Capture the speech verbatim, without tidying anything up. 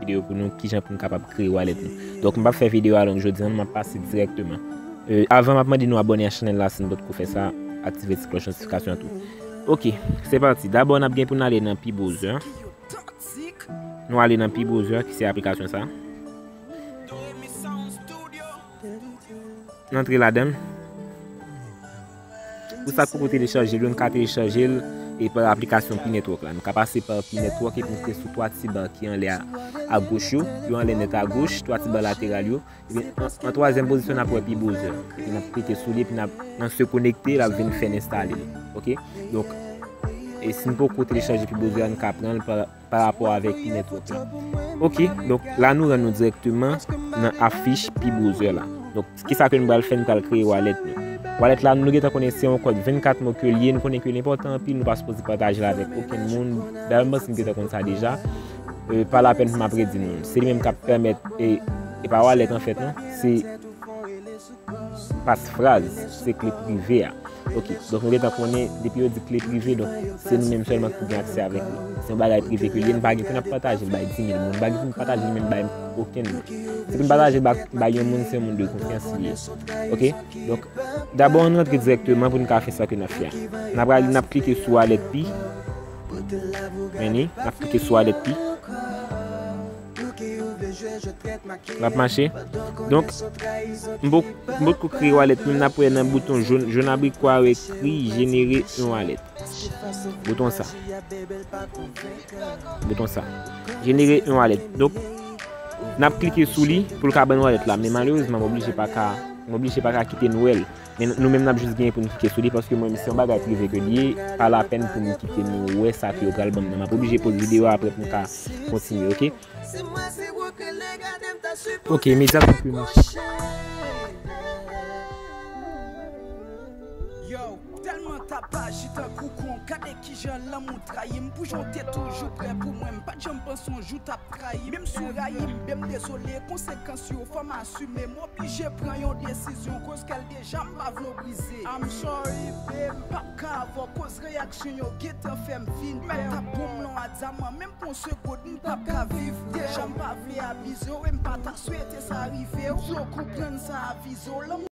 videyo pou nou, kijan pou nou kapab kreye wallet nou. Donk, m p ap fè videyo a long jodi a, m ap pase dirèkteman. Euh, avan, m ap mande nou abòne a chanèl la si nou potko fè sa, aktive ti klòch notifikasyon an tou. Ok, se pati. Dabò, n ap gen pou n ale nan Pi Browser. Nou ale nan Pi Browser, ki se aplikasyon sa. N antre ladan l. Pou sa k poko telechaje l, nou ka telechaje l e pa aplikasyon Pi Network la. Nou ka pase pa Pi Network epi nou klike sou twa ti ba ki anlè a, agoch yo. Yo anlè nèt agoch, twa ti ba lateral yo. Epi an, an twazyèm pozisyon, n ap wè Pi Browser. Epi n ap klike sou li, epi n ap, n ap se konekte, l ap vin fè n enstale l. Ok? Donk, e si n poko telechaje Pi Browser a, n ka pran l pa pa rapò avèk Pi Network la. Ok, donk la nou rann nou dirèkteman nan afich Pi Browser la. Donk, kisa ke nou pral fè? Nou pral kreye wallet nou. Wallet la, nou gentan konnen se yon kòd vennkat mo ke l ye, nou konnen ke l enpòtan anpil, nou pa sipoze pataje l avèk okenn moun. Dayè, m panse nou gentan konn sa deja. Euh, pa lapèn pou m ap redi nou. Se li menm k ap pèmèt, e, e pa wallet anfèt, non. Se pasfraz, se kle prive a. Ok, donk nou gentan konnen, depi yo di kle prive, donk se nou menm sèlman ki pou gen aksè avèk li. Se yon bagay prive ke l ye, nou pa gen pou n ap pataje l bay di mil moun, nou pa gen pou n pataje l menm bay okenn moun. Si pou n pataje l ba-, bay yon moun, se yon moun de konfyans li ye. Ok, donk, dabò, ann rantre dirèkteman pou n ka fè sa ke n ap fè a. N ap, n ap klike sou Wallet Pi. Men ni, n ap klike sou Wallet Pi. L ap mache. Donk, m pot-, m potko kreye wallet, men n ap wè nan bouton jòn, jòn abrikwa yo ekri jenere yon wallet. Bouton sa. Bouton sa. Jenere yon wallet. Donk, n ap klike sou li pou l ka ban n wallet la. Men malerezman, m oblije pa ka, m oblije pa ka kite nou wè l. Men nou menm n ap jis genyen pou nou klike sou li, paske mwen menm se yon bagay prive ke l ye, pa lapèn pou nou kite nou wè sa ke yo pral ban m nan. M ap oblije poze videyo a apre pou m ka kontinye, ok? Ok, medya sou pye mache. Yo, tèlman t ap aji tankou kon, gade kijan lanmou trayi m. Pou jan w te toujou prè pou mwen, m pa t janm panse yon jou t ap trayi m. Menm si w rayi m, ben m dezole, konsekans yo fò m asime. M oblije pran yon desizyon, koz kè l deja m pa vle w brize. I'm sorry, babe, m p ap ka avè w, koz reyaksyon yo gentan fè m vin pè. Mèt ap pran m lan a dyaman, menm pou yon segonn, m p ap ka viv pè. Jan m pa vle abize w, e m pa ta swete sa rive w. Flo konprann sa avize w, lanmou